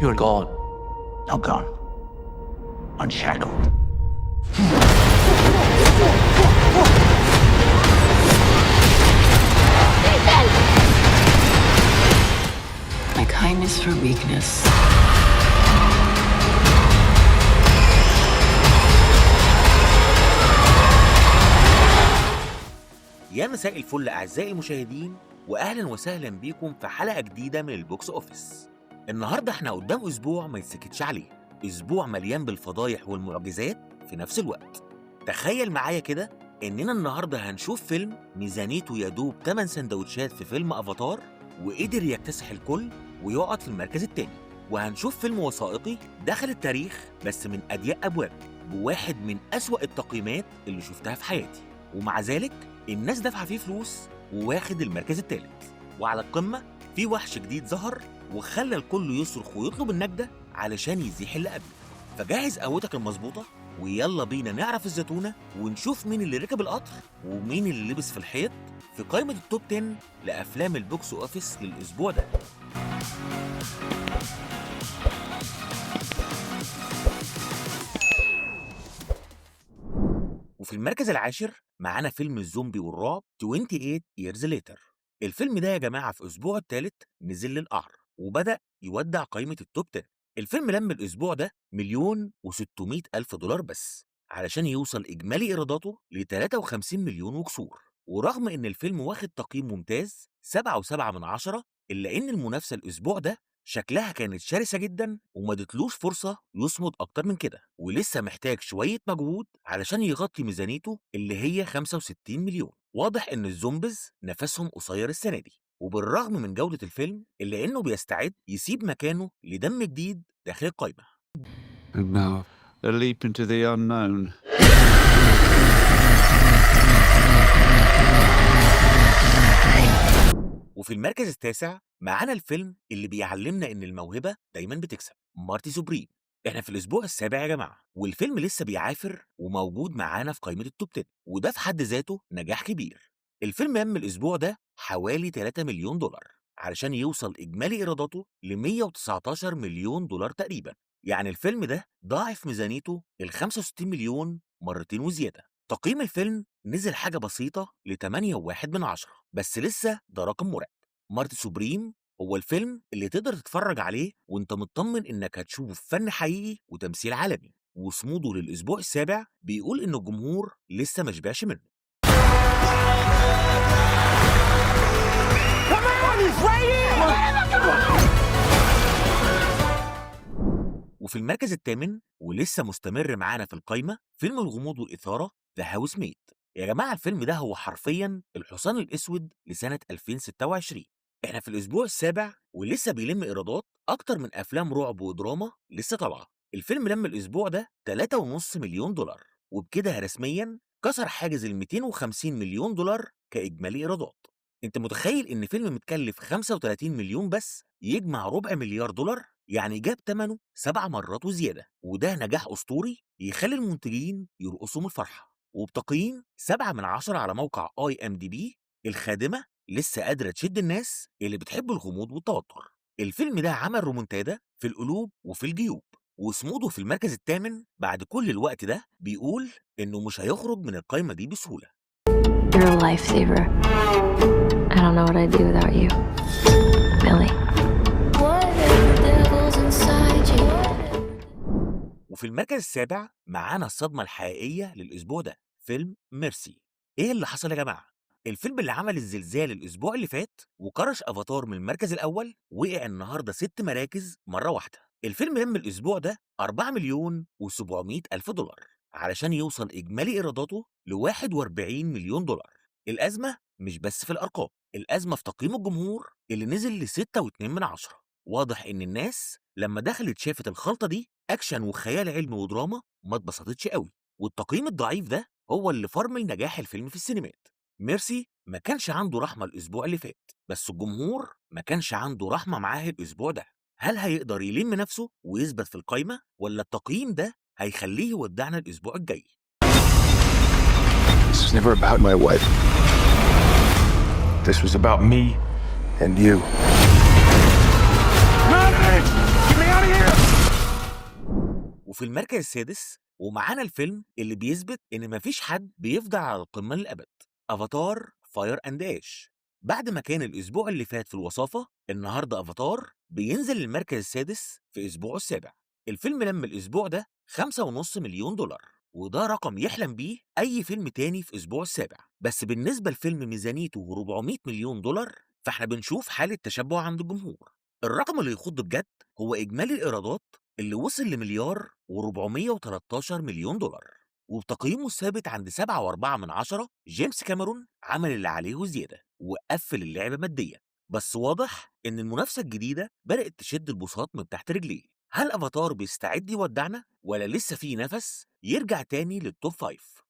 You're gone. Not gone. Unshackled. My kindness for weakness. يا مساء الفل أعزائي المشاهدين، وأهلا وسهلا بيكم في حلقة جديدة من ال box office. النهاردة احنا قدام أسبوع ما يتسكتش عليه، أسبوع مليان بالفضايح والمعجزات في نفس الوقت. تخيل معايا كده إننا النهاردة هنشوف فيلم ميزانيته يدوب 8 سندوتشات في فيلم أفاتار، وقدر يكتسح الكل ويقعد في المركز التاني. وهنشوف فيلم وثائقي دخل التاريخ بس من أضيق أبواب، بواحد من أسوأ التقييمات اللي شفتها في حياتي، ومع ذلك الناس دافعة فيه فلوس وواخد المركز الثالث. وعلى القمة في وحش جديد ظهر وخلى الكل يصرخ ويطلب النجدة علشان يزيح اللي قبله. فجهز قهوتك المظبوطة ويلا بينا نعرف الزتونة ونشوف مين اللي ركب القطر ومين اللي لبس في الحيط في قائمة ال top 10 لأفلام ال box office للأسبوع ده. وفي المركز العاشر معانا فيلم الزومبي والرعب 28 Years Later. الفيلم ده يا جماعة في أسبوعه الثالث نزل للقعر وبدأ يودع قائمة ال top 10. الفيلم لم الأسبوع ده 1,600,000 دولار بس علشان يوصل إجمالي إيراداته ل 53 مليون وكسور. ورغم إن الفيلم واخد تقييم ممتاز 7.7، إلا إن المنافسة الأسبوع ده شكلها كانت شرسة جدا وما ادتلوش فرصة يصمد أكتر من كده، ولسه محتاج شوية مجهود علشان يغطي ميزانيته اللي هي 65 مليون. واضح إن ال zombies نفسهم قصير السنة دي، وبالرغم من جودة الفيلم إلا إنه بيستعد يسيب مكانه لدم جديد داخل القايمة. And now, a leap into the unknown. وفي المركز التاسع معانا الفيلم اللي بيعلمنا إن الموهبة دايما بتكسب، Marty Supreme. احنا في الأسبوع السابع يا جماعة، والفيلم لسه بيعافر وموجود معانا في قائمة ال top 10، وده في حد ذاته نجاح كبير. الفيلم لم الأسبوع ده حوالي 3 مليون دولار علشان يوصل إجمالي إيراداته ل 119 مليون دولار تقريبا. يعني الفيلم ده ضاعف ميزانيته ال 65 مليون مرتين وزيادة. تقييم الفيلم نزل حاجة بسيطة ل 8.1، بس لسه ده رقم مرعب. Marty Supreme هو الفيلم اللي تقدر تتفرج عليه وانت مطمن انك هتشوف فن حقيقي وتمثيل عالمي، وصموده للأسبوع السابع بيقول ان الجمهور لسه ما شبعش منه. وفي المركز الثامن ولسه مستمر معانا في القايمة فيلم الغموض والإثارة The Housemaid. يا جماعة الفيلم ده هو حرفيا الحصان الأسود لسنة 2026. احنا في الأسبوع السابع ولسه بيلم إيرادات أكتر من أفلام رعب ودراما لسه طالعة. الفيلم لم الأسبوع ده 3.5 مليون دولار، وبكده رسميا كسر حاجز ال 250 مليون دولار كإجمالي إيرادات. انت متخيل ان فيلم متكلف 35 مليون بس يجمع ربع مليار دولار؟ يعني جاب ثمنه 7 مرات وزيادة، وده نجاح أسطوري يخلي المنتجين يرقصوا من الفرحة. وبتقييم 7/10 على موقع IMDb، الخادمة لسه قادرة تشد الناس اللي بتحب الغموض والتوتر. الفيلم ده عمل رومونتادا في القلوب وفي الجيوب، وصموده في المركز الثامن بعد كل الوقت ده بيقول إنه مش هيخرج من القايمة دي بسهولة. You're a lifesaver. I don't know what I'd do without you, Billy. Whatever devil's inside you. وفي المركز السابع معانا الصدمة الحقيقية للأسبوع ده، فيلم Mercy. إيه اللي حصل يا جماعة؟ الفيلم اللي عمل الزلزال الأسبوع اللي فات وكرش أفاتار من المركز الأول وقع النهاردة 6 مراكز مرة واحدة. الفيلم لم الأسبوع ده 4,700,000 دولار علشان يوصل إجمالي إيراداته ل 41 مليون دولار. الأزمة مش بس في الأرقام، الأزمة في تقييم الجمهور اللي نزل ل 6.2. واضح إن الناس لما دخلت شافت الخلطة دي أكشن وخيال علمي ودراما ما اتبسطتش قوي، والتقييم الضعيف ده هو اللي فرمل نجاح الفيلم في السينمات. Mercy ما كانش عنده رحمة الأسبوع اللي فات، بس الجمهور ما كانش عنده رحمة معاه الأسبوع ده. هل هيقدر يلم نفسه ويثبت في القايمة، ولا التقييم ده هيخليه يودعنا الأسبوع الجاي؟ This was never about my wife. This was about me and you. Get me out of here! وفي المركز السادس ومعانا الفيلم اللي بيثبت إن مفيش حد بيفضل على القمة للأبد، Avatar Fire and Ash. بعد ما كان الأسبوع اللي فات في الوصافة، النهاردة أفاتار بينزل المركز السادس في أسبوعه السابع. الفيلم لم الأسبوع ده 5.5 مليون دولار، وده رقم يحلم بيه أي فيلم تاني في أسبوعه السابع. بس بالنسبة لفيلم ميزانيته 400 مليون دولار، فاحنا بنشوف حالة تشبع عند الجمهور. الرقم اللي يخض بجد هو إجمالي الإيرادات اللي وصل ل1,413 مليون دولار، وبتقييمه الثابت عند 7.4 من 10. جيمس كاميرون عمل اللي عليه وزيادة وقفل اللعبة ماديا، بس واضح إن المنافسة الجديدة بدأت تشد البساط من تحت رجليه. هل أفاتار بيستعد يودعنا ولا لسه في نفس يرجع تاني لل top five؟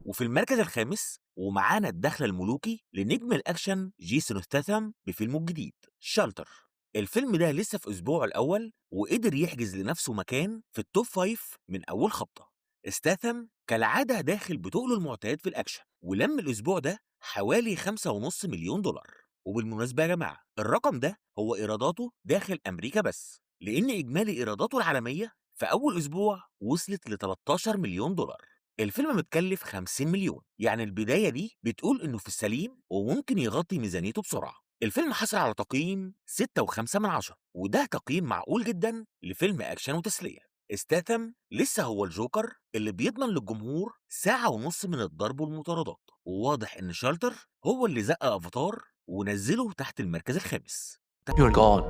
وفي المركز الخامس ومعانا الدخلة الملوكي لنجم الأكشن جيسون ستاثام بفيلمه الجديد Shelter. الفيلم ده لسه في أسبوعه الأول وقدر يحجز لنفسه مكان في ال top five من أول خبطة. ستاثام كالعادة داخل بتقله المعتاد في الأكشن، ولم الأسبوع ده حوالي 5.5 مليون دولار. وبالمناسبة يا جماعة، الرقم ده هو إيراداته داخل أمريكا بس، لأن إجمالي إيراداته العالمية في أول أسبوع وصلت ل 13 مليون دولار. الفيلم متكلف 50 مليون، يعني البداية دي بتقول إنه في السليم وممكن يغطي ميزانيته بسرعة. الفيلم حصل على تقييم 6.5 من 10، وده تقييم معقول جدا لفيلم أكشن وتسلية. استاثم لسه هو الجوكر اللي بيضمن للجمهور ساعة ونص من الضرب والمطاردات، وواضح إن Shelter هو اللي زق أفاتار ونزله تحت المركز الخامس. You're gone.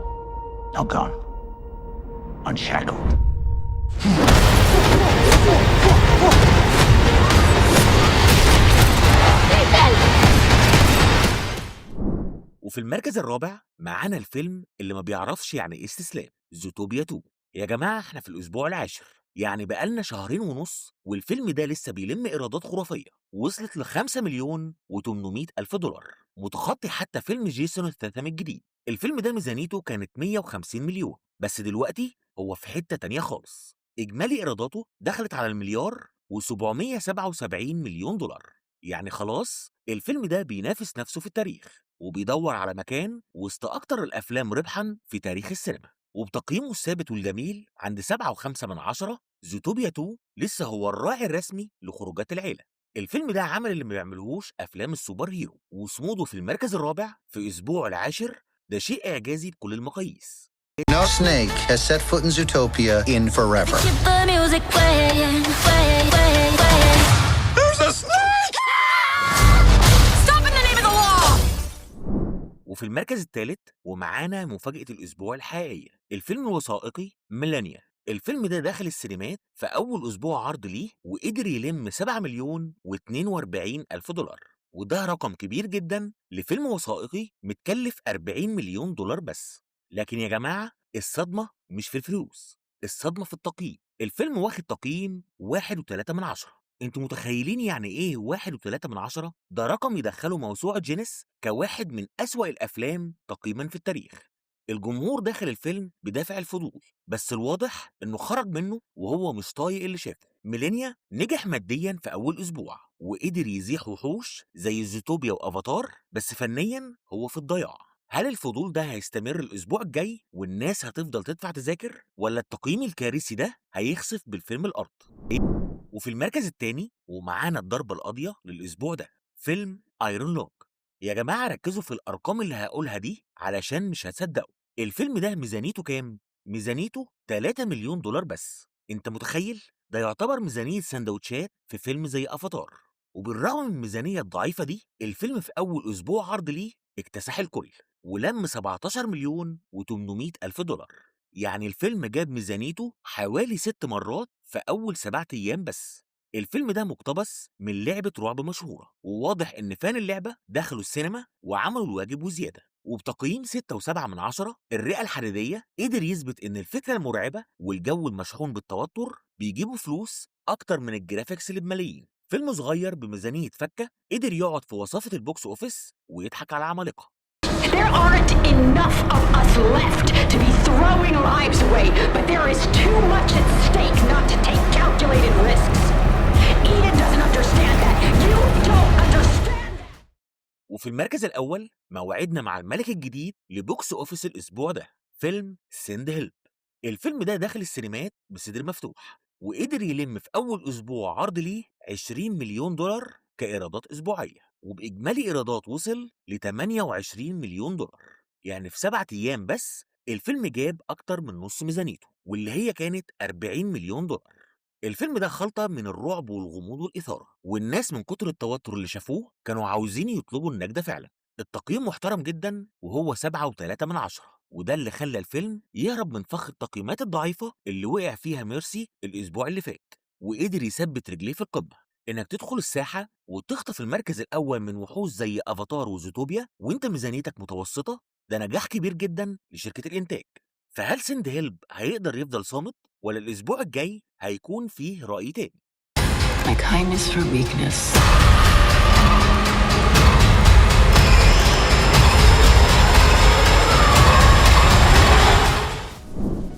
No gun. Unshackled. وفي المركز الرابع معانا الفيلم اللي ما بيعرفش يعني ايه استسلام، زوتوبيا 2. يا جماعة، احنا في الأسبوع العاشر، يعني بقالنا شهرين ونص والفيلم ده لسه بيلم إيرادات خرافية وصلت ل 5 مليون و800 ألف دولار، متخطي حتى فيلم جيسون ستاثام الجديد. الفيلم ده ميزانيته كانت 150 مليون، بس دلوقتي هو في حتة تانية خالص. إجمالي إيراداته دخلت على المليار و777 مليون دولار، يعني خلاص الفيلم ده بينافس نفسه في التاريخ وبيدور على مكان وسط أكتر الأفلام ربحا في تاريخ السينما. وبتقييمه الثابت والجميل عند 7.5 من 10، زوتوبيا 2 لسه هو الراعي الرسمي لخروجات العيلة. الفيلم ده عمل اللي ما بيعملهوش أفلام ال super hero، وصموده في المركز الرابع في أسبوع العاشر ده شيء إعجازي بكل المقاييس. No snake has set foot in Zootopia in forever. Keep the music playing, play, play, play. There's a snake! Stop in the name of the law! وفي المركز الثالث ومعانا مفاجأة الأسبوع الحقيقية، الفيلم الوثائقي ميلانيا. الفيلم ده دخل السينمات في أول أسبوع عرض ليه وقدر يلم 7 مليون و42 ألف دولار، وده رقم كبير جدا لفيلم وثائقي متكلف 40 مليون دولار بس. لكن يا جماعة، الصدمة مش في الفلوس، الصدمة في التقييم. الفيلم واخد تقييم 1.3 من 10. انتوا متخيلين يعني ايه 1.3 من 10؟ ده رقم يدخله موسوعة جينيس كواحد من أسوأ الأفلام تقييما في التاريخ. الجمهور دخل الفيلم بدافع الفضول، بس الواضح انه خرج منه وهو مش طايق اللي شافه. ميلينيا نجح ماديا في اول اسبوع وقدر يزيح وحوش زي زوتوبيا وافاتار، بس فنيا هو في الضياع. هل الفضول ده هيستمر الاسبوع الجاي والناس هتفضل تدفع تذاكر، ولا التقييم الكارثي ده هيخسف بالفيلم الارض؟ وفي المركز الثاني ومعانا الضربة القاضية للأسبوع ده، فيلم Iron Lung. يا جماعة، ركزوا في الأرقام اللي هقولها دي علشان مش هتصدقوا. الفيلم ده ميزانيته كام؟ ميزانيته 3 مليون دولار بس. انت متخيل؟ ده يعتبر ميزانية سندوتشات في فيلم زي أفاتار. وبالرغم من الميزانية الضعيفة دي، الفيلم في أول أسبوع عرض ليه اكتسح الكل ولم 17 مليون و800 ألف دولار. يعني الفيلم جاب ميزانيته حوالي 6 مرات في أول 7 أيام بس. الفيلم ده مقتبس من لعبة رعب مشهورة، وواضح إن fan اللعبة دخلوا السينما وعملوا الواجب وزيادة. وبتقييم 6.7 من 10، الرئة الحديدية قدر يثبت إن الفكرة المرعبة والجو المشحون بالتوتر بيجيبوا فلوس أكتر من ال graphics اللي بملايين. فيلم صغير بميزانية فكة قدر يقعد في وصافة ال box office ويضحك على عمالقة. There aren't enough of us left to be throwing lives away, but there is too much at stake not to take calculated risks. وفي المركز الأول موعدنا مع الملك الجديد ل box office الأسبوع ده، فيلم Send Help. الفيلم ده داخل السينمات بصدر مفتوح، وقدر يلم في أول أسبوع عرض ليه 20 مليون دولار كإيرادات أسبوعية، وبإجمالي إيرادات وصل ل 28 مليون دولار. يعني في 7 أيام بس الفيلم جاب أكتر من نص ميزانيته، واللي هي كانت 40 مليون دولار. الفيلم ده خلطة من الرعب والغموض والإثارة، والناس من كتر التوتر اللي شافوه كانوا عاوزين يطلبوا النجدة فعلا. التقييم محترم جدا وهو 7.3 من 10، وده اللي خلى الفيلم يهرب من فخ التقييمات الضعيفة اللي وقع فيها Mercy الأسبوع اللي فات، وقدر يثبت رجليه في القمة. إنك تدخل الساحة وتخطف المركز الأول من وحوش زي أفاتار وزوتوبيا وإنت ميزانيتك متوسطة، ده نجاح كبير جدا لشركة الإنتاج. فهل Send Help هيقدر يفضل صامد، ولا الأسبوع الجاي هيكون فيه رأي تاني؟ My kindness for weakness.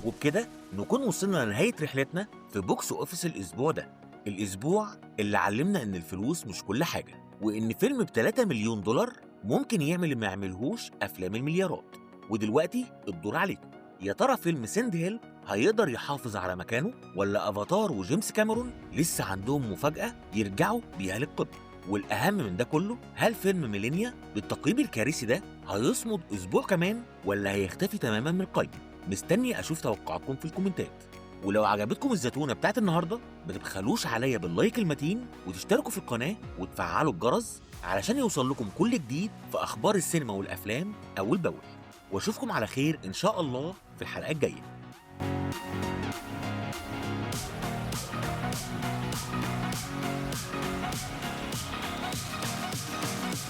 وبكده نكون وصلنا لنهاية رحلتنا في box office الأسبوع ده، الأسبوع اللي علمنا إن الفلوس مش كل حاجة، وإن فيلم ب 3 مليون دولار ممكن يعمل اللي ما يعملهوش أفلام المليارات. ودلوقتي الدور عليكم، يا ترى فيلم Send Help هيقدر يحافظ على مكانه، ولا افاتار وجيمس كاميرون لسه عندهم مفاجأة يرجعوا بيها للقمة؟ والأهم من ده كله، هل فيلم ميلينيا بالتقييم الكارثي ده هيصمد أسبوع كمان، ولا هيختفي تماما من القايمة؟ مستني أشوف توقعاتكم في الكومنتات. ولو عجبتكم الزتونة بتاعت النهاردة، ما تبخلوش عليا بال like المتين وتشتركوا في القناة وتفعلوا الجرس علشان يوصل لكم كل جديد في أخبار السينما والأفلام أول بأول. وأشوفكم على خير إن شاء الله في الحلقة الجاية.